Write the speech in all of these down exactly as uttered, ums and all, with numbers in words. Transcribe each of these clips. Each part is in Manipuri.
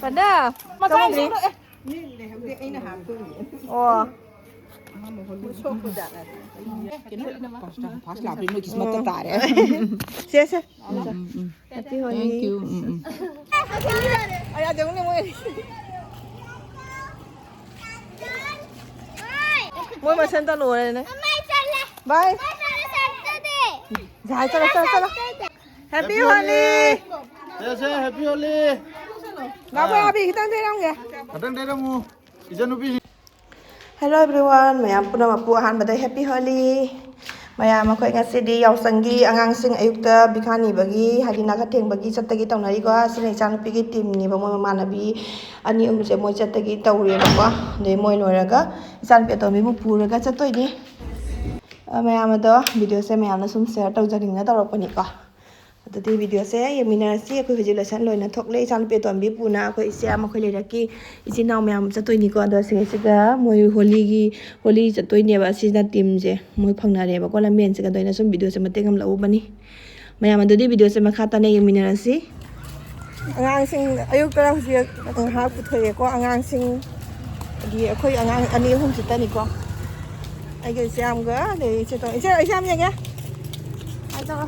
ꯄꯟꯗꯥ, ꯆꯪꯉꯨꯗ꯭ꯔꯤ꯫ ꯑꯣ꯫ ꯐꯥꯔꯁ ꯂꯥꯛꯄꯅꯤ, ꯃꯣꯏ ꯈ꯭ꯔꯤꯁꯃꯥꯁꯇ ꯇꯥꯔꯦ꯫ ꯁꯦ, ꯁꯦ꯫ ꯎꯝ, ꯎꯝ, ꯎꯝ꯫ Happy Holi꯫ Thank you꯫ ꯎꯝ, ꯎꯝ꯫ ꯃꯣꯏ ꯃꯁꯦꯟꯇ ꯂꯣꯏꯔꯦꯅꯦ꯫ ꯕꯥꯏ꯫ ꯖꯥꯏ, ꯆꯠꯂꯣ, ꯆꯠꯂꯣ, ꯆꯠꯂꯣ꯫ Happy Holi꯫ ꯁꯦ, ꯁꯦ, Happy Holi꯫ ꯂꯥꯛꯑꯣ, ꯑꯥ꯫ ꯑꯕꯤ, ꯈꯤꯇꯪ ꯊꯩꯔꯝꯒꯦ꯫ ꯈꯤꯇꯪ ꯊꯩꯔꯝꯃꯨ, ꯏꯆꯟꯅꯨꯄꯤꯁꯤꯡ꯫ Hello everyone, ꯃꯌꯥꯝ ꯄꯨꯝꯅꯃꯛꯄꯨ ꯑꯍꯥꯟꯕꯗ Happy Holi꯫ ꯃꯌꯥꯝ, ꯑꯩꯈꯣꯏ ꯉꯁꯤꯗꯤ ꯌꯥꯎꯁꯪꯒꯤ ꯑꯉꯥꯡꯁꯤꯡ ꯑꯌꯨꯛꯇ ꯕꯤꯈꯥ ꯅꯤꯕꯒꯤ, ꯍꯥꯏꯗꯤ ꯅꯥꯀ ꯊꯦꯡꯕꯒꯤ ꯆꯠꯇꯒꯤ ꯇꯧꯅꯔꯤꯀꯣ꯫ ꯑꯁꯤꯅ ꯏꯆꯥꯅꯨꯄꯤꯒꯤ teamꯅꯦꯕ, ꯃꯣꯏ ꯃꯃꯥꯟꯅꯕꯤ ꯑꯅꯤ ꯑꯍꯨꯝꯁꯦ ꯃꯣꯏ ꯆꯠꯇꯒꯤ ꯇꯧꯔꯤꯑꯕꯀꯣ꯫ ꯑꯗꯩ ꯃꯣꯏ ꯂꯣꯏꯔꯒ ꯏꯆꯥꯅꯨꯄꯤ ꯑꯇꯣꯝꯕꯤꯕꯨ ꯄꯨꯔꯒ ꯆꯠꯇꯣꯏꯅꯤ꯫ ꯑ, ꯃꯌꯥꯝ ꯑꯗꯣ videoꯁꯦ ꯃꯌꯥꯝꯅ ꯁꯨꯝ share ꯇꯧꯖꯅꯤꯡꯅ ꯇꯧꯔꯛꯄꯅꯤꯀꯣ꯫ ꯑꯗꯨꯗꯤ videoꯁꯦ ꯌꯦꯡꯃꯤꯟꯅꯔꯁꯤ꯫ ꯑꯩꯈꯣꯏ ꯍꯧꯖꯤꯛ lesson ꯂꯣꯏꯅ ꯊꯣꯛꯂꯦ꯫ ꯏꯆꯥꯅꯨꯄꯤ ꯑꯇꯣꯝꯕꯤ ꯄꯨꯅ ꯑꯩꯈꯣꯏ ꯏꯆꯦ ꯑꯃ, ꯑꯩꯈꯣꯏ ꯂꯩꯔꯛꯀꯤ ꯏꯆꯤꯟ ꯏꯅꯥꯎ ꯃꯌꯥꯝ ꯆꯠꯇꯣꯏꯅꯤꯀꯣ꯫ ꯑꯗꯣ ꯁꯤꯁꯤꯒ ꯃꯣꯏ ꯍꯣꯂꯤꯒꯤ, ꯍꯣꯂꯤ ꯆꯠꯇꯣꯏꯅꯦꯕ꯫ ꯑꯁꯤꯅ teamꯁꯦ ꯃꯣꯏ ꯐꯪꯅꯔꯦꯕꯀꯣ꯫ ꯂꯝꯕꯦꯟꯁꯤꯒ ꯑꯗꯣ ꯑꯩꯅ ꯁꯨꯝ videoꯁꯦ ꯃꯇꯦꯛ ꯑꯃ ꯂꯧꯎꯕꯅꯤ꯫ ꯃꯌꯥꯝ ꯑꯗꯨꯗꯤ videoꯁꯦ ꯃꯈꯥ ꯇꯥꯅ ꯌꯦꯡꯃꯤꯟꯅꯔꯁꯤ꯫ ꯑꯉꯥꯡꯁꯤꯡ ꯑꯌꯨꯛꯇ ꯍꯧꯖꯤꯛ ꯉꯥꯏꯍꯥꯛ ꯄꯨꯊꯣꯛꯑꯦꯀꯣ꯫ ꯑꯉꯥꯡꯁꯤꯡ, ꯑꯗꯒꯤ ꯑꯩꯈꯣꯏ ꯑꯉꯥꯡ ꯑꯅꯤ ꯑꯍꯨꯝ ꯆꯠꯇꯅꯤꯀꯣ꯫ ꯑꯩꯒ ꯏꯆꯦ ꯌꯥꯝꯒ, ꯑꯗꯩ ꯏꯆꯦ ꯇꯣ-, ꯏꯆꯦ, ꯏꯆꯦ ꯌꯥꯝ ꯌꯦꯡꯒꯦ꯫ ꯍꯥꯏ ꯇꯧꯔꯣ꯫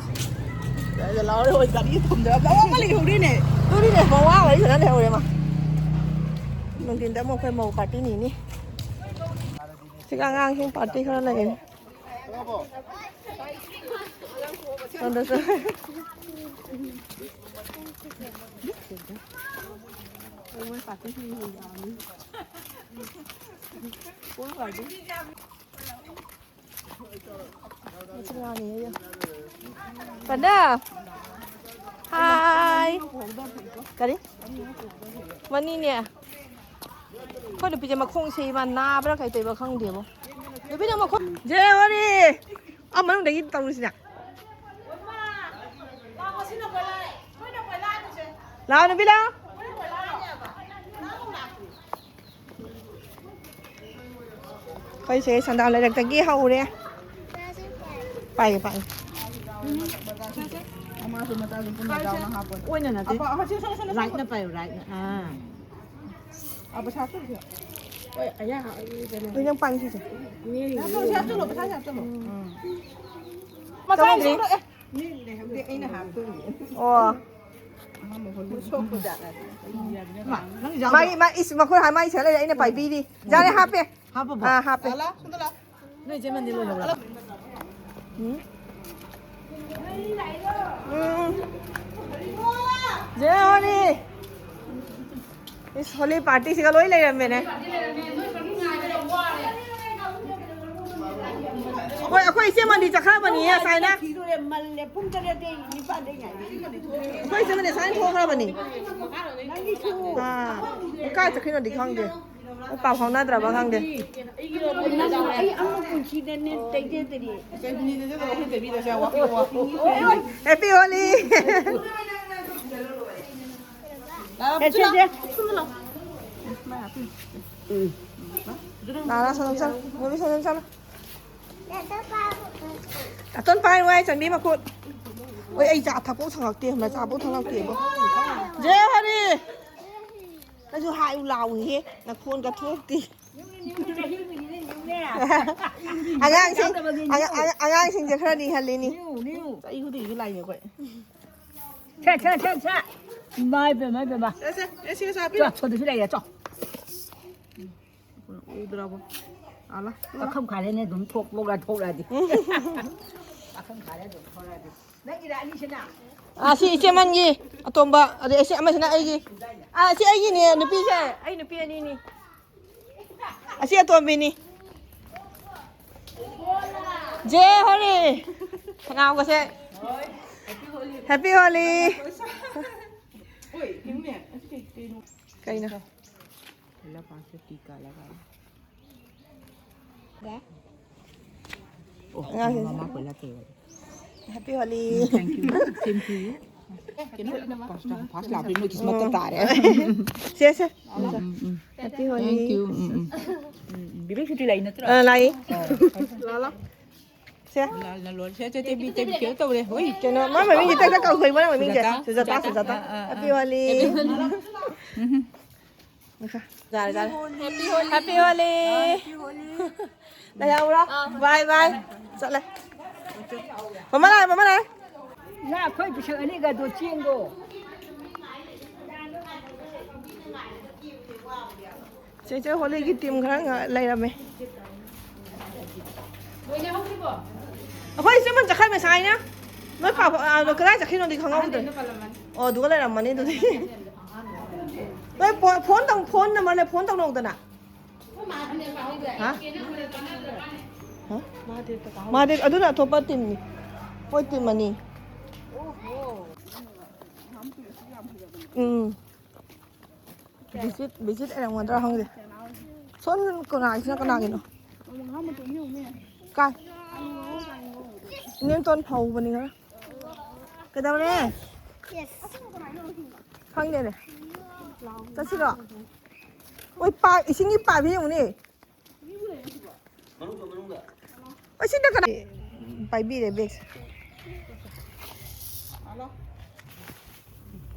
ꯑꯗ ꯂꯥꯎꯔꯦ, ꯍꯣꯏ, ꯒꯥꯔꯤ ꯊꯣꯝꯗꯔ ꯑꯃ ꯂꯩꯍꯧꯔꯤꯅꯦ꯫ ꯑꯗꯨꯅꯤꯅꯦ, ꯃꯋꯥ ꯋꯥꯔꯤ ꯁꯥꯟꯅ ꯂꯩꯍꯧꯔꯦ ꯃꯥ꯫ ꯅꯨꯡꯊꯤꯟꯗ ꯑꯃꯨꯛ ꯑꯩꯈꯣꯏ ꯃꯧ partyꯅꯤꯅꯦ꯫ ꯁꯤꯒ ꯑꯉꯥꯡꯁꯤꯡ party ꯈꯔ ꯂꯩꯔꯦ꯫ ꯁꯣꯝꯗꯁꯨ꯫ ꯄꯟꯗꯥ! Hi! ꯀꯔꯤ? ꯃꯅꯤꯅꯦ꯫ ꯑꯩꯈꯣꯏ ꯅꯨꯄꯤꯁꯦ ꯃꯈꯣꯡꯁꯦ ꯏꯃꯥ ꯅꯥꯕ꯭ꯔꯥ ꯀꯩ ꯇꯧꯕ꯭ꯔꯥ ꯈꯪꯗꯦꯕꯣ꯫ ꯅꯨꯄꯤꯅ ꯃꯈꯣꯡ, ꯖꯦ ꯍꯣꯔꯤ! ꯑꯥ ꯃꯅꯨꯡꯗꯒꯤ ꯇꯧꯔꯨꯁꯤꯅ꯫ ꯂꯥꯛꯑꯣ ꯅꯨꯄꯤ ꯂꯥꯛꯑꯣ꯫ ꯑꯩꯈꯣꯏꯁꯦ ꯁꯟꯗꯥ ꯂꯩꯔꯛꯇꯒꯤ ꯍꯧꯔꯦ꯫ ꯄꯥꯏꯒꯦ, ꯄꯥꯏꯒꯦ꯫ ꯃꯃꯥꯁꯨ ꯃꯆꯥꯁꯨ ꯄꯨꯟꯅ ꯆꯥꯎꯅ ꯍꯥꯞꯄꯣ꯫ ꯑꯣꯏꯅ ꯅꯠꯇꯦ꯫ ꯑꯄꯥ-, ꯑꯁꯤ, ꯁꯣꯝꯗ, ꯁꯣꯝꯗ, ꯁꯣꯝꯗ꯫ ꯔꯥꯏꯠꯅ ꯄꯥꯏꯌꯨ, ꯔꯥꯏꯠꯅ꯫ ꯑꯥ꯫ ꯑꯥ, ꯄꯩꯁꯥ ꯍꯥꯞꯆꯤꯜꯂꯨꯁꯦ꯫ ꯍꯣꯏ, ꯑꯌꯥ, ꯑꯩ ꯀꯩꯅꯣ꯫ ꯑꯗꯨ ꯅꯪ ꯄꯥꯏꯒꯦ ꯁꯤꯁꯦ꯫ ꯄꯩꯁꯥ ꯍꯥꯞꯆꯤꯜꯂꯣ, ꯄꯩꯁꯥ ꯍꯥꯞꯆꯤꯜꯂꯣ꯫ ꯎꯝ꯫ ꯃꯆꯥ ꯆꯪꯗ꯭ꯔꯤ꯫ ꯁꯣꯝꯗ, ꯑꯦ꯫ ꯃꯤ ꯂꯩꯍꯧꯗꯦ, ꯑꯩꯅ ꯍꯥꯞꯇꯣꯏꯅꯦ꯫ ꯑꯣ꯫ ꯑꯃ ꯃꯈꯣꯏ ꯁꯣꯛꯄ ꯖꯥꯠꯅꯦ꯫ ꯃꯥ, ꯅꯪ ꯌꯥꯎꯗ꯭ꯔꯣ? ꯃꯥꯒꯤ, ꯃꯥ, ꯏꯁ, ꯃꯈꯣꯏ ꯍꯥꯏ, ꯃꯥꯏ ꯁꯦꯠꯂ ꯂꯩ, ꯑꯩꯅ ꯄꯥꯏꯕꯤꯔꯤ꯫ ꯌꯥꯔꯦ, ꯍꯥꯞꯄꯦ꯫ ꯍꯥꯞꯄꯕꯣ? ꯑꯥ, ꯍꯥꯞꯄꯦ꯫ ꯂꯥꯂꯥ, ꯁꯣꯝꯗ ꯂꯥ꯫ ꯅꯣꯏ ꯏꯆꯦ ꯃꯟꯗꯤ ꯂꯣꯏꯍꯧꯔꯕ? ꯎꯝ꯫ ꯎꯝ꯫ ꯖꯦ ꯍꯣꯂꯤ꯫ ꯏꯁ, ꯍꯣꯂꯤ ꯄꯥꯔꯇꯤꯁꯤꯒ ꯂꯣꯏ ꯂꯩꯔꯝꯃꯦꯅꯦ꯫ ꯑꯩꯈꯣꯏ, ꯑꯩꯈꯣꯏ ꯏꯆꯦ ꯃꯟꯗꯤ ꯆꯠꯈ꯭ꯔꯕꯅꯤ ꯉꯁꯥꯏꯅ꯫ ꯊꯤꯗꯣꯔꯦ, ꯃꯜꯂꯦ꯫ ꯄꯨꯡ ꯇꯔꯦꯠꯇꯩ ꯅꯤꯄꯥꯟꯗꯩ ꯉꯥꯏꯔꯤ꯫ ꯑꯩꯈꯣꯏ ꯏꯆꯦ ꯃꯟꯗꯤ ꯉꯁꯥꯏꯅ ꯊꯣꯛꯈ꯭ꯔꯕꯅꯤ꯫ ꯅꯪꯒꯤꯁꯨ꯫ ꯑꯥ, ꯀꯥꯏ ꯆꯠꯈꯤꯅꯣꯗꯤ ꯈꯪꯗꯦ꯫ ꯄꯥꯎ ꯐꯥꯎꯅꯗ꯭ꯔꯕ ꯈꯪꯗꯦ꯫ ꯅꯪ, ꯑꯩ ꯑꯃ ꯄꯨꯟꯁꯤꯗꯅꯦ ꯇꯩꯖꯗ꯭ꯔꯤ꯫ ꯍꯦꯄꯤ ꯍꯣꯂꯤ꯫ ꯁꯦ, ꯁꯦ, ꯁꯦ꯫ ꯎꯝ꯫ ꯂꯥꯂꯥ, ꯁꯣꯝꯗ ꯆꯠꯂꯣ꯫ ꯃꯣꯃꯤ, ꯁꯣꯝꯗ ꯆꯠꯂꯣ꯫ ꯑꯇꯣꯟ ꯄꯥꯏ ꯋꯥꯏ ꯆꯟꯕꯤ ꯃꯈꯨꯠ꯫ ꯍꯣꯏ, ꯑꯩ ꯆꯥ ꯊꯛꯄ ꯁꯪꯉꯛꯇꯦ, ꯆꯥꯕꯨ ꯊꯛꯂꯛꯇꯦꯕꯣ꯫ ꯖꯦ ꯍꯔꯤ꯫ ꯅꯪꯁꯨ ꯍꯥꯏꯌꯨ ꯂꯥꯎꯏꯍꯦ, ꯅꯈꯣꯟꯒ ꯊꯣꯛꯇꯦ꯫ ꯑꯉꯥꯡꯁꯤꯡ, ꯑꯉꯥꯡ-, ꯑꯉꯥꯡ-, ꯑꯉꯥꯡꯁꯤꯡꯁꯦ ꯈꯔ ꯅꯤꯍꯜꯂꯤꯅꯤ꯫ ꯆꯍꯤ ꯈꯨꯗꯤꯡꯒꯤ ꯂꯥꯛꯏꯅꯦ ꯑꯩꯈꯣꯏ꯫ ꯁꯦ, ꯁꯦ, ꯁꯦ, ꯁꯦ꯫ ꯏꯃꯥ ꯏꯕꯦꯝꯃ, ꯏꯕꯦꯝꯃ꯫ ꯁꯦ, ꯁꯦ, ꯁꯦ, ꯁꯦ, ꯍꯥꯞꯄꯤꯔꯣ꯫ ꯆꯣ, ꯁꯣꯝꯗꯁꯨ ꯂꯩꯔꯦ, ꯆꯣ꯫ ꯎꯗ꯭ꯔꯕꯣ? ꯑꯂꯥ꯫ ꯄꯥꯈꯪ ꯐꯥꯔꯦꯅꯦ, ꯑꯗꯨꯝ ꯊꯣꯛꯂꯒ ꯊꯣꯛꯂꯛꯑꯗꯤ꯫ ꯄꯥꯈꯪ ꯐꯥꯔꯦ, ꯑꯗꯨꯝ ꯊꯣꯛꯂꯛꯑꯗꯤ꯫ ꯅꯪꯒꯤꯔ ꯑꯅꯤꯁꯤꯅ? ꯑꯥ, ꯁꯤ ꯏꯆꯦꯃꯟꯒꯤ ꯑꯇꯣꯝꯕ, ꯑꯗꯩ ꯑꯁꯤ ꯑꯃꯁꯤꯅ ꯑꯩꯒꯤ꯫ ꯑꯥ, ꯁꯤ ꯑꯩꯒꯤꯅꯦ, ꯅꯨꯄꯤꯁꯦ꯫ ꯑꯩ ꯅꯨꯄꯤ ꯑꯅꯤꯅꯤ꯫ ꯑꯁꯤ ꯑꯇꯣꯝꯕꯤꯅꯤ꯫ ꯖꯦ ꯍꯣꯂꯤ꯫ ꯈꯅꯥꯎꯒꯁꯦ꯫ ꯍꯦꯄꯤ ꯍꯣꯂꯤ꯫ ꯀꯩꯅꯣ? ꯑꯉꯥꯡꯁꯤꯡꯁꯦ꯫ ꯃꯃꯥ ꯀꯣꯏꯂꯥ ꯇꯧꯔꯦ꯫ Happy Holi. Um, thank you꯫ Same to you꯫ ꯀꯩꯅꯣ, first, first ꯂꯥꯛꯄꯗꯤ ꯅꯣꯏ ꯈ꯭ꯔꯤꯁꯃꯥꯁꯇ ꯇꯥꯔꯦ꯫ ꯁꯦ, ꯁꯦ꯫ ꯎꯝ, ꯎꯝ, ꯎꯝ꯫ ꯍꯦꯄꯤ ꯍꯣꯂꯤ꯫ Thank you꯫ ꯎꯝ, ꯎꯝ꯫ ꯎꯝ, ꯕꯤꯕꯦꯛ ꯁꯨꯇꯤ ꯂꯩ ꯅꯠꯇ꯭ꯔꯣ? ꯑ, ꯂꯥꯛꯏ꯫ ꯑꯣ, ꯐꯔꯦ, ꯐꯔꯦ꯫ ꯂꯥꯛꯑꯣ, ꯂꯥꯛꯑꯣ꯫ ꯁꯦ꯫ ꯂꯥꯜꯅ ꯂꯣꯟ ꯁꯦ, ꯁꯦ, ꯇꯦꯕꯤ, ꯇꯦꯕꯤ, ꯀꯩꯅꯣ ꯇꯧꯔꯦ꯫ ꯍꯣꯏ꯫ ꯀꯩꯅꯣ, ꯃꯥ ꯃꯃꯤꯡꯁꯦ ꯇꯛ ꯇꯛ ꯀꯧꯊꯣꯛꯏ, ꯃꯥꯅ ꯃꯃꯤꯡꯁꯦ꯫ ꯁꯨꯖꯥꯇꯥ, ꯁꯨꯖꯥꯇꯥ, ꯁꯨꯖꯥꯇꯥ꯫ ꯑꯥ, ꯑꯥ, Happy ꯑꯥ꯫ Holi꯫ ꯎꯝ꯫ ꯌꯥꯔꯦ, ꯌꯥꯔꯦ꯫ Happy Holi꯫ ꯂꯩꯍꯧꯔꯣ꯫ ꯑꯥ꯫ Bye, bye꯫ ꯆꯠꯂꯦ꯫ ꯃꯃꯥ ꯂꯥꯛꯑꯦ, ꯃꯃꯥ ꯂꯥꯛꯑꯦ꯫ ꯅꯪ ꯑꯩꯈꯣꯏ ꯄꯤꯁꯛ ꯑꯅꯤꯒꯗꯣ ꯆꯦꯡꯗꯣ꯫ ꯆꯦꯆꯦ ꯍꯣꯂꯤꯒꯤ team ꯈꯔ ꯉ-, ꯂꯩꯔꯝꯃꯦ꯫ ꯑꯩꯈꯣꯏ ꯏꯆꯦꯃꯟ ꯆꯠꯈ꯭ꯔꯦ ꯉꯁꯥꯏꯅ꯫ ꯅꯣꯏ ꯄꯥ-, ꯑ, ꯀꯗꯥꯏ ꯆꯠꯈꯤꯅꯣꯗꯤ ꯈꯪꯍꯧꯗ꯭ꯔꯦ꯫ ꯑꯣ, ꯑꯗꯨꯒ ꯂꯩꯔꯝꯃꯅꯤ ꯑꯗꯨꯗꯤ꯫ ꯅꯣꯏ ꯐꯣ-, phone ꯇꯧ-, phone number ꯂꯩ, phone ꯇꯧꯅꯧꯗꯅ꯫ ꯍꯥ? ꯍꯥ? ꯃꯍꯥꯗꯦꯕ, ꯑꯗꯨꯅ ꯑꯇꯣꯞꯄ teamꯅꯤ꯫ ꯍꯣꯏ, team ꯑꯅꯤ꯫ ꯎꯝ꯫ Visit, visit ꯑꯣꯏꯔꯝꯒꯗ꯭ꯔꯥ ꯈꯪꯗꯦ꯫ ꯁꯣꯝ ꯀꯅꯥꯒꯤꯁꯤꯅ ꯀꯅꯥꯒꯤꯅꯣ? ꯀꯥꯏ? ꯏꯅꯦꯝꯇꯣꯟ ꯐꯧꯕꯅꯤ ꯈꯔ꯫ ꯀꯩꯗꯧꯔꯦ? ꯈꯪꯗꯦꯅꯦ꯫ ꯆꯠꯁꯤꯔꯣ? ꯑꯣꯏ, ꯄꯥ-, ꯏꯁꯤꯡꯒꯤ pipe ꯌꯦꯡꯉꯨꯅꯦ꯫ ꯑꯁꯤꯗ ꯀꯅꯥ ꯄꯥꯏꯕꯤꯔꯦ bagꯁꯦ꯫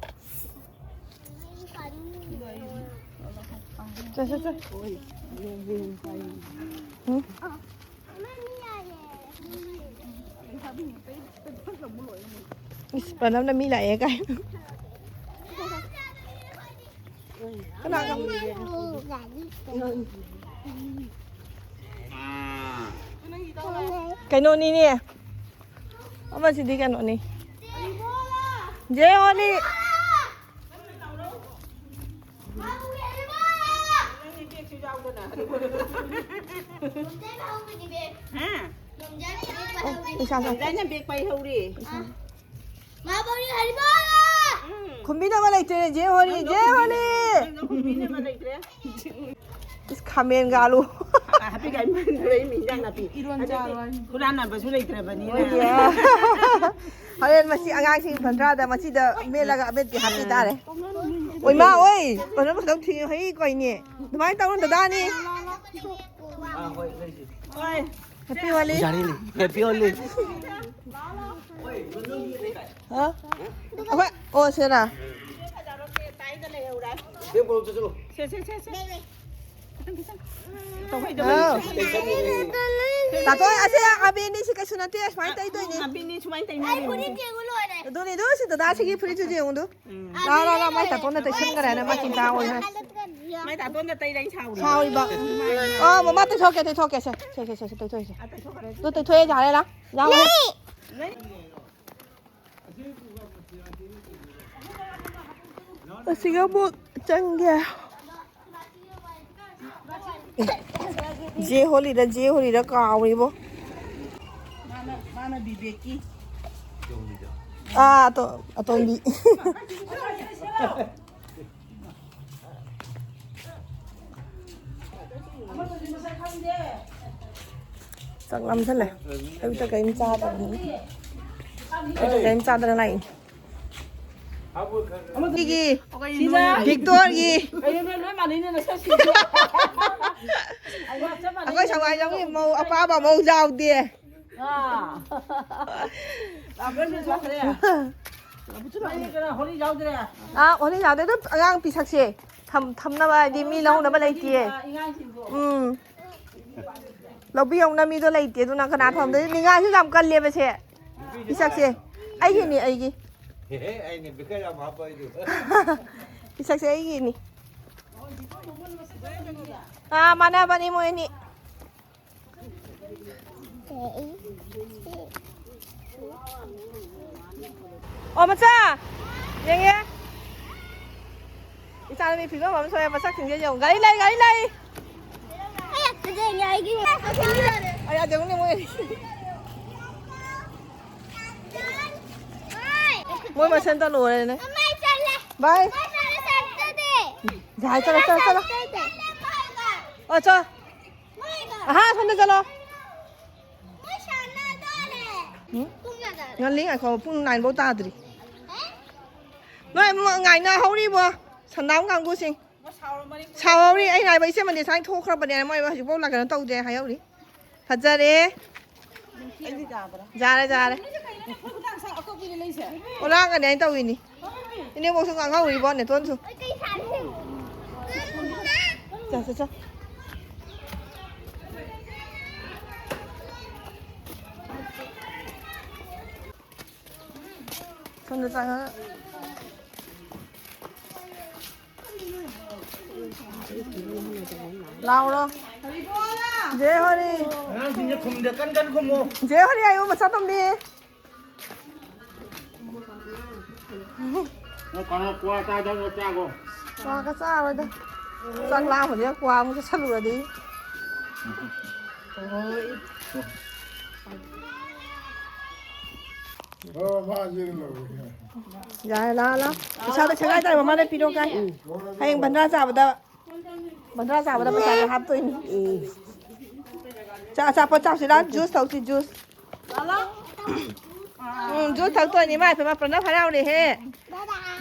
ꯆꯠ, ꯆꯠ, ꯆꯠ꯫ ꯎꯝ? ꯏꯁ, ꯄ꯭ꯔꯅꯕꯅ ꯃꯤ ꯂꯥꯛꯑꯦ ꯀꯥꯏ꯫ ꯀꯅꯥ, ꯀꯅꯥ? ꯀꯩꯅꯣꯅꯤꯅꯦ꯫ ꯑꯃꯁꯤꯗꯤ ꯀꯩꯅꯣꯅꯤ꯫ ꯖꯦ ꯍꯣꯂꯤ꯫ ꯍꯥ? ꯏꯁꯥ, ꯏꯁꯥ꯫ ꯂꯝꯖꯥꯏꯅ bag ꯄꯥꯏꯍꯧꯔꯦ꯫ ꯎꯝ꯫ ꯈꯨꯝꯕꯤꯅꯕ ꯂꯩꯇ꯭ꯔꯦ, ꯖꯦ ꯍꯣꯂꯤ, ꯖꯦ ꯍꯣꯂꯤ꯫ ꯅꯪꯗꯣ ꯈꯨꯝꯕꯤꯅꯕ ꯂꯩꯇ꯭ꯔꯦ꯫ ꯏꯁ, ꯈꯥꯃꯦꯟꯒ ꯑꯂꯨ꯫ ꯍꯥꯄꯤ ꯀꯥꯏ ꯃꯟꯗ꯭ꯔꯦ, ꯃꯤ ꯏꯟꯖꯥꯡ ꯅꯥꯄꯤ꯫ ꯏꯔꯣꯟ ꯍꯧꯖꯤꯛꯇꯤ ꯆꯥꯔꯣꯏ꯫ ꯍꯨꯔꯥꯟꯅꯕꯁꯨ ꯂꯩꯇ꯭ꯔꯕꯅꯤꯅ꯫ ꯍꯣꯏꯅꯦ꯫ ꯍꯣꯔꯦꯟ ꯃꯁꯤ ꯑꯉꯥꯡꯁꯤꯡ ꯐꯟꯗ꯭ꯔꯥꯗ ꯃꯁꯤꯗ ꯃꯦꯠꯂꯒ ꯑꯃꯦꯠꯄꯤ ꯍꯥꯞꯄꯤ ꯇꯥꯔꯦ꯫ ꯑꯣꯏꯃꯥ, ꯑꯣꯏ! ꯀꯩꯅꯣ ꯃꯈꯜ ꯊꯤ ꯍꯩ ꯀꯣꯏꯅꯦ꯫ ꯑꯗꯨꯃꯥꯏꯅ ꯇꯧꯅꯨ, ꯗꯗꯥꯅꯤ꯫ ꯍꯣꯏ꯫ Happy Holi. ꯄꯨꯖꯥꯔꯤꯅꯤ꯫ Happy Holi꯫ ꯍꯥ? ꯑꯩꯈꯣꯏ, ꯑꯣ, ꯁꯤꯔꯥ? ꯁꯦ, ꯁꯦ, ꯁꯦ, ꯁꯦ꯫ ꯈꯤꯇꯪ, ꯈꯤꯇꯪ꯫ ꯇꯧꯍꯩ, ꯇꯧꯍꯩ꯫ ꯑꯥꯎ꯫ ꯇꯥꯇꯣꯟ, ꯑꯁꯦ ꯑꯕꯦꯅꯤ ꯁꯤ ꯀꯩꯁꯨ ꯅꯠꯇꯦ, ꯁꯨꯃꯥꯏꯅ ꯇꯩꯗꯣꯏꯅꯦ꯫ ꯑꯕꯦꯅꯤ ꯁꯨꯃꯥꯏꯅ ꯇꯩꯅꯔꯤꯅꯦ꯫ ꯑꯗꯨꯅꯤ, ꯑꯗꯨ ꯁꯤ ꯗꯗꯥ ꯁꯤꯒꯤ ꯐꯨꯔꯤꯠꯁꯨ ꯌꯦꯡꯉꯨꯗꯨ꯫ ꯂꯥ, ꯂꯥ, ꯂꯥ, ꯃꯥꯏ ꯇꯥꯇꯣꯟꯗ ꯇꯩꯁꯟꯈ꯭ꯔꯦꯅꯦ, ꯃꯥ ꯆꯤꯟ ꯆꯥꯡ ꯑꯣꯏꯈ꯭ꯔꯦ꯫ ꯃꯥꯏ ꯇꯥꯇꯣꯟꯗ ꯇꯩꯔꯦ, ꯑꯩ ꯁꯥꯎꯔꯤ꯫ ꯁꯥꯎꯔꯤꯕ꯫ ꯑꯣ, ꯃꯃꯥ ꯇꯩꯊꯣꯛꯀꯦ, ꯇꯩꯊꯣꯛꯀꯦ, ꯁꯦ, ꯁꯦ, ꯁꯦ, ꯁꯦ, ꯇꯩꯊꯣꯛꯏꯁꯦ꯫ ꯑꯥ, ꯇꯩꯊꯣꯛꯈ꯭ꯔꯦ꯫ ꯑꯗꯨ ꯇꯩꯊꯣꯛꯑꯦ, ꯌꯥꯔꯦ, ꯂꯥ꯫ ꯌꯥꯔꯦ꯫ ꯑꯁꯤꯒ ꯑꯃꯨꯛ ꯆꯪꯒꯦ꯫ ꯖꯦ ꯍꯣꯂꯤꯗ, ꯖꯦ ꯍꯣꯂꯤꯗ ꯀꯥꯎꯔꯤꯕꯣ꯫ ꯃꯥꯅ, ꯃꯥꯅ ꯕꯤꯕꯦꯛꯀꯤ꯫ ꯑꯥ, ꯑꯇꯣ-, ꯑꯇꯣꯝꯕꯤ꯫ ꯆꯥꯛ ꯂꯥꯝꯁꯜꯂꯦ꯫ ꯑꯌꯨꯛꯇ ꯀꯔꯤꯝ ꯆꯥꯗꯕꯅꯤ꯫ ꯑꯌꯨꯛꯇ ꯀꯔꯤꯝ ꯆꯥꯗꯅ ꯂꯥꯛꯏꯅꯤ꯫ ꯁꯤꯒꯤ ꯁꯤꯗ ꯚꯤꯛꯇꯣꯔꯒꯤ ꯀꯩꯅꯣ ꯅꯣꯏ ꯂꯣꯏ ꯃꯥꯟꯅꯩꯅꯦ ꯅꯁꯛꯁꯤꯡꯗꯣ꯫ ꯑꯩꯈꯣꯏ ꯁꯉꯥꯏ ꯂꯝꯒꯤ ꯃꯧ ꯑꯄꯥꯕ ꯃꯧ ꯌꯥꯎꯗꯦ꯫ ꯑꯥ꯫ ꯂꯥꯛꯄ꯭ꯔꯥ ꯅꯣꯏ ꯆꯠꯈ꯭ꯔꯦ? ꯅꯣꯏ ꯀꯅꯥ ꯍꯣꯂꯤ ꯌꯥꯎꯗ꯭ꯔꯦ? ꯑꯥ, ꯍꯣꯂꯤ ꯌꯥꯎꯗꯦ꯫ ꯑꯗꯨꯝ ꯑꯉꯥꯡ ꯄꯤꯁꯛꯁꯦ ꯊꯝ-, ꯊꯝꯅꯕ ꯍꯥꯏꯗꯤ ꯃꯤ ꯂꯧꯅꯕ ꯂꯩꯇꯤꯌꯦ꯫ ꯏꯉꯥꯡꯁꯤꯡꯗꯣ꯫ ꯎꯝ꯫ ꯂꯧꯕꯤꯍꯧꯅ ꯃꯤꯗꯣ ꯂꯩꯇꯦ, ꯑꯗꯨꯅ ꯀꯅꯥ ꯊꯝꯗꯣꯏꯅꯣ? ꯅꯤꯡꯉꯥꯏꯁꯨ ꯌꯥꯝ ꯀꯜꯂꯦꯕ ꯁꯦ꯫ ꯄꯤꯁꯛꯁꯦ꯫ ꯑꯩꯒꯤꯅꯤ, ꯑꯩꯒꯤ꯫ ꯍꯦ, ꯍꯦ, ꯑꯩꯅ ꯕꯤꯀꯔ ꯌꯥꯝ ꯍꯥꯞꯄ ꯑꯩꯗꯨ꯫ ꯄꯤꯁꯛꯁꯦ ꯑꯩꯒꯤꯅꯤ꯫ ꯑꯥ, ꯃꯥꯟꯅꯕꯅꯤ ꯃꯣꯏ ꯑꯅꯤ꯫ ꯑꯣ, ꯃꯆꯥ! ꯌꯦꯡꯉꯦ꯫ ꯏꯆꯥꯅꯨꯄꯤ ꯐꯤꯕꯝ ꯑꯃ ꯁꯣꯛꯑꯦ, ꯃꯁꯛꯁꯤꯡꯁꯦ ꯌꯦꯡꯉꯨ꯫ ꯒꯥꯔꯤ ꯂꯩ, ꯒꯥꯔꯤ ꯂꯩ! ꯑꯩ ꯑꯗꯨꯗ ꯌꯦꯡꯉꯦ, ꯑꯩꯒꯤ ꯑꯩ ꯑꯗꯨꯝꯅꯦ ꯃꯣꯏ꯫ ꯃꯣꯏ ꯃꯁꯦꯟꯇ ꯂꯣꯏꯔꯦꯅꯦ꯫ ꯃꯃꯥꯏ ꯆꯠꯂꯦ꯫ ꯕꯥꯏ꯫ ꯃꯃꯥꯏ ꯆꯠꯂꯦ, ꯆꯠꯇꯗꯤ꯫ ꯌꯥꯏ, ꯆꯠꯂꯣ, ꯆꯠꯂꯣ, ꯆꯠꯂꯣ꯫ ꯆꯠꯇꯦ꯫ ꯑꯣ, ꯆꯣ꯫ ꯃꯣꯏꯒ꯫ ꯑꯍꯥ, ꯁꯣꯝꯗ ꯆꯠꯂꯣ꯫ ꯃꯣꯏ ꯁꯥꯟꯅꯗꯣꯔꯦ꯫ ꯎꯝ? ꯄꯨꯡ ꯀꯌꯥ ꯇꯥꯔꯦ? ꯉꯜꯂꯤ, ꯉꯥꯏꯈꯣ, ꯄꯨꯡ ꯅꯥꯏꯟ ꯐꯥꯎ ꯇꯥꯗ꯭ꯔꯤ꯫ ꯑꯦ? ꯅꯣꯏ ꯑꯃꯨꯛ ꯉꯥꯏꯅꯍꯧꯔꯤꯕꯣ, ꯁꯟꯗꯥꯝ ꯀꯥꯡꯕꯨꯁꯤꯡ꯫ ꯁꯥꯎꯍꯧꯔꯤ, ꯑꯩ ꯉꯥꯏꯕ ꯏꯆꯦ ꯃꯅꯤ ꯁꯥꯏ ꯊꯣꯛꯈ꯭ꯔꯕꯅꯦ, ꯃꯣꯏ ꯍꯧꯖꯤꯛꯐꯥꯎ ꯂꯥꯛ ꯀꯩꯅꯣ ꯇꯧꯗꯦ ꯍꯥꯏꯍꯧꯔꯤ꯫ ꯐꯖꯔꯦ꯫ ꯌꯥꯔꯦ, ꯌꯥꯔꯦ꯫ ꯑꯣꯂꯥꯡꯒꯅꯤ ꯍꯥꯏꯅ ꯇꯧꯋꯤꯅꯤ꯫ ꯏꯅꯦꯕꯣꯛꯁꯨ ꯉꯥꯡꯍꯧꯔꯤꯕꯣ, ꯅꯦꯇꯣꯟꯁꯨ꯫ ꯆꯣ, ꯆꯣ, ꯆꯣ꯫ ꯁꯣꯝꯗ ꯆꯪꯉꯒ꯫ ꯂꯥꯎꯔꯣ꯫ ꯖꯦ ꯍꯣꯔꯤ꯫ ꯑꯉꯥꯡꯁꯤꯡꯁꯦ ꯈꯨꯝꯗꯦ, ꯀꯟ ꯀꯟ ꯈꯨꯝꯃꯨ꯫ ꯖꯦ ꯍꯣꯔꯤ ꯍꯥꯏꯌꯨ, ꯃꯆꯥ ꯇꯣꯝꯕꯤ꯫ ꯅꯪ ꯀꯅꯥ ꯀ꯭ꯋꯥ ꯆꯥꯗꯕ ꯆꯥꯒꯣ꯫ ꯀ꯭ꯋꯥꯒ ꯆꯥꯔꯣꯏꯗ꯫ ꯆꯥꯛ ꯂꯥꯝꯕꯗ ꯀ꯭ꯋꯥ ꯑꯃꯨꯛ ꯆꯥꯁꯜꯂꯨꯔꯗꯤ꯫ ꯌꯥꯔꯦ, ꯂꯥꯛꯑꯣ, ꯂꯥꯛꯑꯣ꯫ ꯄꯩꯁꯥꯗꯣ ꯁꯦꯒꯥꯏ ꯇꯧꯔꯦ, ꯃꯃꯥꯗ ꯄꯤꯔꯣ ꯀꯥꯏ꯫ ꯍꯌꯦꯡ ꯕꯟꯗ꯭ꯔꯥ ꯆꯥꯕꯗ, ꯕꯟꯗ꯭ꯔꯥ ꯆꯥꯕꯗ ꯄꯩꯁꯥꯗꯣ ꯍꯥꯞꯇꯣꯏꯅꯤ꯫ ꯎꯝ꯫ ꯆꯥ-, ꯑꯆꯥꯄꯣꯠ ꯆꯥꯎꯁꯤꯔꯥ? ꯖꯨꯁ ꯊꯛꯁꯤ, ꯖꯨꯁ꯫ ꯎꯝ, ꯖꯨꯁ ꯊꯛꯇꯣꯏꯅꯤ꯫ ꯏꯃꯥ ꯏꯄꯦꯝꯃ, ꯄ꯭ꯔꯅꯕ ꯍꯔꯥꯎꯔꯦꯍꯦ꯫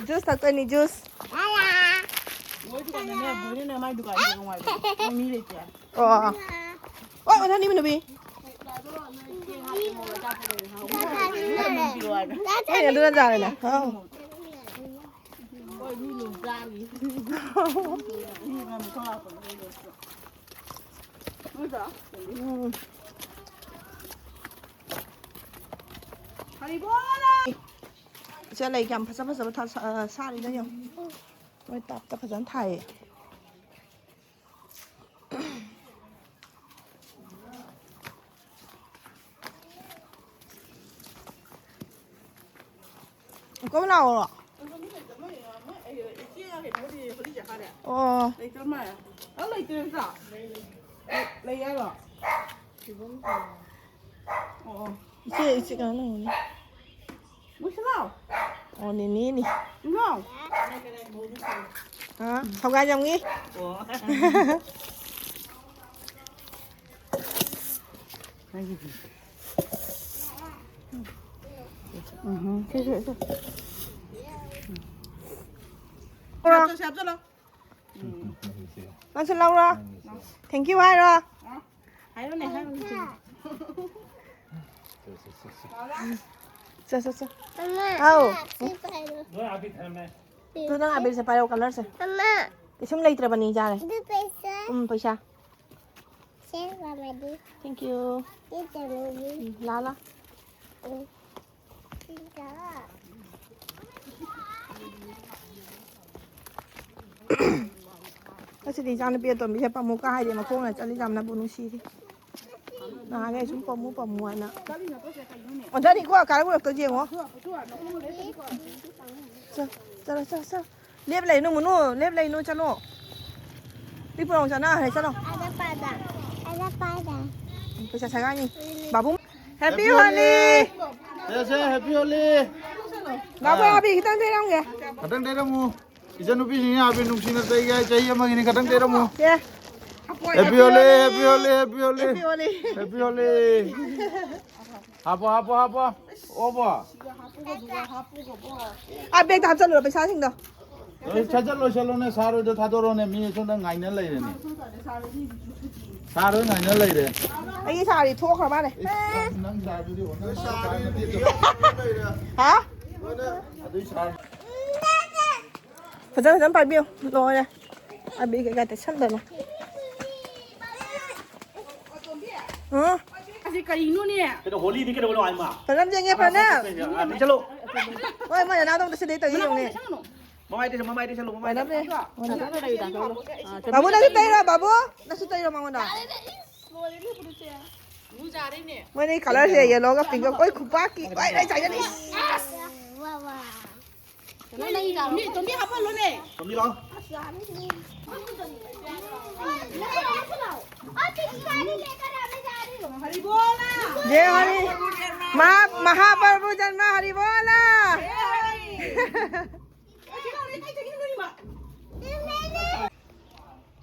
Juice ꯊꯛꯇꯣꯏꯅꯤ, juice. ꯃꯣꯏ ꯗꯨꯀꯥꯟꯗꯅꯦ, ꯕꯣꯏꯅꯅꯦ ꯃꯥꯏ ꯗꯨꯀꯥꯟꯗ ꯅꯨꯡꯉꯥꯏꯕ꯫ ꯃꯣꯏ ꯃꯤ ꯂꯩꯇꯦ꯫ ꯑꯣ, ꯑꯣ꯫ ꯑꯣ, ꯃꯊꯪꯗꯤ ꯃꯤꯅꯨꯕꯤ꯫ ꯍꯣꯏ, ꯑꯗꯨꯅ ꯌꯥꯔꯦꯅꯦ꯫ ꯑꯥꯎ꯫ ꯏꯆꯦ, ꯂꯩ ꯀꯌꯥꯝ ꯐꯖ ꯐꯖꯕ ꯊꯥ-, ꯁꯥ-, ꯁꯥꯠꯂꯤꯅꯣ ꯌꯦꯡꯉꯣ꯫ ꯃꯣꯏ ꯇꯞꯇ ꯐꯖꯅ ꯊꯥꯏꯌꯦ꯫ ꯀꯣꯝ ꯂꯥꯛꯑꯣꯔꯣ? ꯑꯣ꯫ ꯂꯩꯇ꯭ꯔ ꯃꯥꯜꯂꯦ꯫ ꯑ, ꯂꯩꯇ꯭ꯔꯦ ꯅꯠꯇ꯭ꯔꯣ? ꯂꯩ ꯍꯥꯏꯔꯣ? ꯑꯣ, ꯑꯣ꯫ ꯏꯆꯦ, ꯏꯆꯦ ꯀꯅꯥ ꯂꯩꯍꯧꯔꯤ? ꯃꯨꯁꯂꯥꯎ꯫ ꯑꯣ, ꯅꯦꯅꯦꯅꯤ꯫ ꯏꯅꯥꯎ꯫ ꯍꯥ? ꯊꯧꯒꯥꯏꯖꯝꯒꯤ? ꯑꯣ꯫ ꯎꯝ, ꯁꯦ, ꯁꯦ, ꯁꯦ꯫ ꯄꯨꯔꯛꯑꯣ꯫ ꯁꯦ, ꯍꯥꯞꯆꯜꯂꯣ꯫ ꯅꯪꯁꯨ ꯂꯧꯔꯣ꯫ Thank you ꯍꯥꯏꯔꯣ꯫ ꯑ? ꯍꯥꯏꯔꯣꯅꯦ, ꯍꯥꯏꯔꯣꯅꯦ꯫ ꯆꯠ ꯆꯠ ꯆꯠ꯫ ꯑꯃ ꯑꯧ꯫ ꯁꯤ ꯄꯥꯏꯔꯣ꯫ ꯇꯨ ꯅꯪ ꯑꯕꯤꯔꯁꯦ ꯄꯥꯏꯔꯛꯑꯣ, ꯀꯂꯔꯁꯦ꯫ ꯑꯃ ꯀꯩꯁꯨꯝ ꯂꯩꯇ꯭ꯔꯕꯅꯤ ꯏꯆꯥꯅꯦ꯫ ꯑꯗꯨ ꯄꯩꯁꯥ ꯎꯝ, ꯄꯩꯁꯥ꯫ ꯁꯦ ꯃꯃꯥꯗꯤ Thank you꯫ ꯁꯤ ꯆꯠꯂꯨꯒꯤ꯫ ꯎꯝ, ꯂꯥ ꯂꯥ꯫ ꯎꯝ꯫ ꯁꯤꯗ꯫ ꯉꯁꯤꯗꯤ ꯏꯆꯥꯅꯨꯄꯤ ꯑꯇꯣꯝꯕꯤꯁꯦ ꯄꯥꯝꯃꯨ ꯀꯥ ꯍꯥꯏꯗꯤ ꯃꯈꯣꯡꯅ ꯆꯠꯂꯤ ꯌꯥꯝꯅꯕꯨ ꯅꯨꯡꯁꯤꯔꯤ꯫ ꯅꯍꯥꯟꯈꯩ ꯁꯨꯝ ꯄꯥꯝꯃꯨ ꯄꯥꯝꯃꯨ ꯍꯥꯏꯅ꯫ ꯑꯣꯟꯊꯅꯤꯀꯣ, ꯀꯥꯔꯛ ꯎꯔꯛꯇꯣꯏꯁꯦ ꯌꯦꯡꯉꯣ꯫ ꯆꯠ, ꯆꯠꯂꯣ, ꯆꯠꯂꯣ, ꯆꯠꯂꯣ꯫ ꯂꯦꯞ ꯂꯩꯅꯨ ꯃꯨꯅꯨ, ꯂꯦꯞ ꯂꯩꯅꯨ, ꯆꯠꯂꯣ꯫ ꯄꯤꯛꯄ꯭ꯔꯣ ꯆꯠꯅꯈ꯭ꯔꯦ, ꯆꯠꯂꯣ꯫ ꯑꯗ ꯄꯥꯏꯕ꯫ ꯑꯗ ꯄꯥꯏꯕ꯫ ꯄꯩꯁꯥ ꯁꯒꯥꯏꯅꯤ꯫ ꯕꯥꯕꯨ, Happy Holi꯫ ꯁꯦ ꯁꯦ, Happy Holi꯫ ꯕꯥꯕꯨ, ꯑꯕꯤ ꯈꯤꯇꯪ ꯇꯩꯔꯝꯒꯦ꯫ ꯈꯇꯪ ꯇꯩꯔꯝꯃꯨ꯫ ꯏꯆꯟꯅꯨꯄꯤꯁꯤꯡꯅ ꯑꯕꯤ ꯅꯨꯡꯁꯤꯅ ꯇꯩꯒꯦ ꯍꯥꯏ ꯆꯍꯤ ꯑꯃꯒꯤꯅꯤ, ꯈꯇꯪ ꯇꯩꯔꯝꯃꯨ꯫ ꯁꯦ꯫ Happy Holi, Happy Holi, Happy Holi꯫ Happy Holi꯫ Happy Holi꯫ ꯍꯥꯞꯄꯣ, ꯍꯥꯞꯄꯣ, ꯍꯥꯞꯄꯣ꯫ ꯑꯣꯕꯣ꯫ ꯑꯥ, ꯕꯦꯒꯇ ꯍꯥꯞꯆꯜꯂꯨꯔꯣ ꯄꯩꯁꯥꯁꯤꯡꯗꯣ꯫ ꯂꯣꯏ ꯁꯠ ꯁꯠ ꯂꯣꯏꯁꯜꯂꯣꯅꯦ, ꯁꯥꯔ ꯍꯣꯏꯗꯣ ꯊꯥꯗꯣꯔꯛꯑꯣꯅꯦ, ꯃꯤ ꯁꯣꯝꯗ ꯉꯥꯏꯅ ꯂꯩꯔꯦꯅꯦ꯫ ꯁꯥꯔ ꯍꯣꯏ ꯉꯥꯏꯅ ꯂꯩꯔꯦ꯫ ꯑꯩꯒꯤ ꯁꯥꯔꯤ ꯊꯣꯛꯈ꯭ꯔ ꯃꯥꯜꯂꯦ꯫ ꯏꯁ, ꯅꯪ ꯁꯥꯔꯗꯨꯗꯤ ꯑꯣꯟꯅ ꯍꯥ? ꯑꯗꯨꯏ ꯁꯥꯔ ꯐꯖ ꯐꯖꯅ ꯄꯥꯏꯕꯤꯌꯨ꯫ ꯂꯣꯏꯔꯦ꯫ ꯑꯕꯤ ꯀꯩꯀꯥ ꯇꯩꯁꯟꯗꯅ꯫ ꯎꯝ꯫ ꯑꯁꯤ ꯀꯔꯤꯅꯣꯅꯦ? ꯀꯩꯅꯣ ꯍꯣꯂꯤꯗꯤ ꯀꯩꯅꯣ ꯍꯥꯏꯃ꯫ ꯄ꯭ꯔꯅꯕ ꯌꯦꯡꯉꯦ, ꯄ꯭ꯔꯅꯕ꯫ ꯆꯠꯂꯣ꯫ ꯍꯣꯏ, ꯃꯣꯏ ꯅꯅꯥꯗꯣ ꯑꯝꯇ ꯁꯤꯗꯩ ꯇꯧꯔꯤ ꯌꯦꯡꯉꯨꯅꯦ꯫ ꯃꯃꯥꯏ ꯇꯩꯁꯜꯂꯣ, ꯃꯃꯥꯏ ꯇꯩꯁꯜꯂꯣ, ꯃꯃꯥꯏ ꯄ꯭ꯔꯅꯕꯅꯦ꯫ ꯇꯩꯁꯜꯂꯣ꯫ ꯕꯥꯕꯨ, ꯅꯪꯁꯨ ꯇꯩꯔꯣ, ꯕꯥꯕꯨ꯫ ꯅꯪꯁꯨ ꯇꯩꯔꯣ ꯃꯉꯣꯟꯗ꯫ ꯃꯣꯏꯅꯤ ꯀꯂꯔꯁꯦ ꯌꯦꯜꯂꯣꯒ ꯄꯤꯡꯀ꯫ ꯑꯣꯏ, ꯈꯨꯄꯥꯛꯀꯤ꯫ ꯋꯥꯏ, ꯂꯣꯏ ꯆꯥꯏꯖꯅꯤ꯫ ꯋꯥ ꯋꯥ꯫ ꯇꯣꯝꯕꯤ, ꯇꯣꯝꯕꯤ ꯍꯥꯞꯍꯜꯂꯣꯅꯦ꯫ ꯇꯣꯝꯕꯤ ꯂꯥꯎ꯫ जय हरि। माँ महाप्रभु जन्म हरि बोला।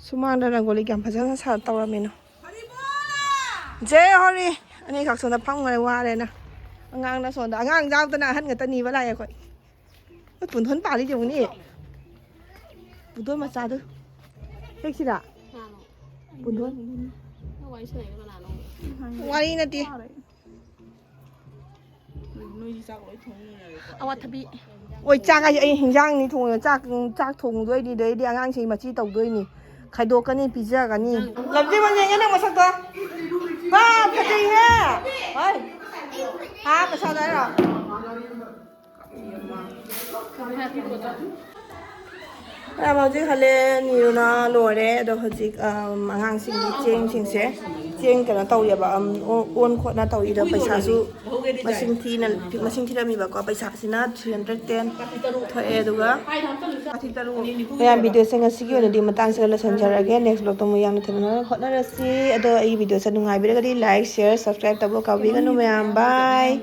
ꯁꯨꯃꯥꯡꯗ ꯔꯪꯒꯣꯂꯤ ꯀꯌꯥꯝ ꯐꯖꯅ ꯁꯥ ꯇꯧꯔꯝꯃꯤꯅꯣ꯫ ꯖꯦ ꯍꯣꯔꯤ꯫ ꯑꯅꯤꯈꯛ ꯁꯣꯝꯗ ꯐꯝꯈ꯭ꯔꯦ, ꯋꯥꯔꯦꯅ꯫ ꯑꯉꯥꯡꯅ ꯁꯣꯝꯗ, ꯑꯉꯥꯡ ꯌꯥꯎꯗꯅ ꯑꯍꯟ ꯈꯛꯇ ꯅꯤꯕ ꯂꯥꯛꯑꯦ ꯑꯩꯈꯣꯏ꯫ ꯑꯩꯈꯣꯏ ꯄꯨꯡꯗꯣꯟ ꯄꯥꯜꯂꯤ ꯌꯦꯡꯉꯨꯅꯦ꯫ ꯄꯨꯡꯗꯣꯟ ꯃꯆꯥꯗꯣ꯫ ꯍꯦꯛꯁꯤꯔꯥ? ꯄꯨꯡꯗꯣꯟ꯫ ꯋꯥꯔꯤ ꯅꯠꯇꯦ꯫ ꯅꯣꯏꯗꯤ ꯆꯥꯛ ꯂꯣꯏ ꯊꯣꯡꯉꯤꯅꯦꯕꯀꯣ꯫ ꯑꯋꯥꯊꯕꯤ꯫ ꯑꯣꯏ, ꯆꯥꯛ ꯍꯥꯏꯁꯦ ꯑꯩ ꯍꯤꯟꯖꯥꯡꯅꯤ ꯊꯣꯡꯉꯦ꯫ ꯆꯥꯛ, ꯆꯥꯛ ꯊꯣꯡꯗꯣꯏꯅꯤ, ꯑꯗꯩꯗꯤ ꯑꯉꯥꯡꯁꯤꯡ ꯃꯆꯤ ꯇꯧꯗꯣꯏꯅꯤ꯫ ꯈꯥꯏꯗꯣꯛꯀꯅꯤ, ꯄꯤꯖꯒꯅꯤ꯫ ꯂꯝꯖꯦꯜ ꯃꯥꯟ ꯌꯦꯡꯉꯦ ꯅꯪ ꯃꯁꯛꯇꯣ꯫ ꯍꯥ, ꯐꯖꯩꯍꯦ꯫ ꯍꯣꯏ꯫ ꯍꯥ, ꯄꯩꯁꯥꯗꯣ ꯍꯥꯏꯔꯣ? ꯃꯌꯥꯝ ꯍꯧꯖꯤꯛ ꯍꯜꯂꯦ, ꯅꯤꯔꯨꯅ ꯂꯣꯏꯔꯦ꯫ ꯑꯗꯣ ꯍꯧꯖꯤꯛ, ꯑꯝ, ꯑꯉꯥꯡꯁꯤꯡꯒꯤ ꯆꯦꯡꯁꯤꯡꯁꯦ, ꯆꯦꯡ ꯀꯩꯅꯣ ꯇꯧꯔꯤꯑꯕ, ꯑꯝ, ꯑꯣ-, ꯑꯣꯟ ꯈꯣꯠꯅ ꯇꯧꯔꯤꯗꯣ꯫ ꯄꯩꯁꯥꯁꯨ ꯃꯁꯤꯡ ꯊꯤꯅ, ꯃꯁꯤꯡ ꯊꯤꯔꯝꯃꯤꯕꯀꯣ꯫ ꯄꯩꯁꯥꯁꯤꯅ three hundred ten ꯊꯣꯛꯑꯦ꯫ ꯑꯗꯨꯒ ꯃꯁꯤꯡ ꯇꯔꯨꯛ꯫ ꯃꯌꯥꯝ, ꯚꯤꯗꯤꯑꯣꯁꯦ ꯉꯁꯤꯒꯤ ꯑꯣꯏꯅꯗꯤ ꯃꯇꯥꯡꯁꯤꯗ ꯂꯣꯏꯁꯤꯟꯖꯔꯒꯦ꯫ Next vlogꯇ ꯑꯃꯨꯛ ꯌꯥꯝꯅ ꯊꯦꯡꯅꯅꯕ ꯍꯣꯠꯅꯔꯁꯤ꯫ ꯑꯗꯣ ꯑꯩꯒꯤ ꯚꯤꯗꯤꯑꯣꯁꯦ ꯅꯨꯡꯉꯥꯏꯕꯤꯔꯒꯗꯤ like, share, subscribe ꯇꯧꯕ ꯀꯥꯎꯕꯤꯒꯅꯨ ꯃꯌꯥꯝ꯫ Bye꯫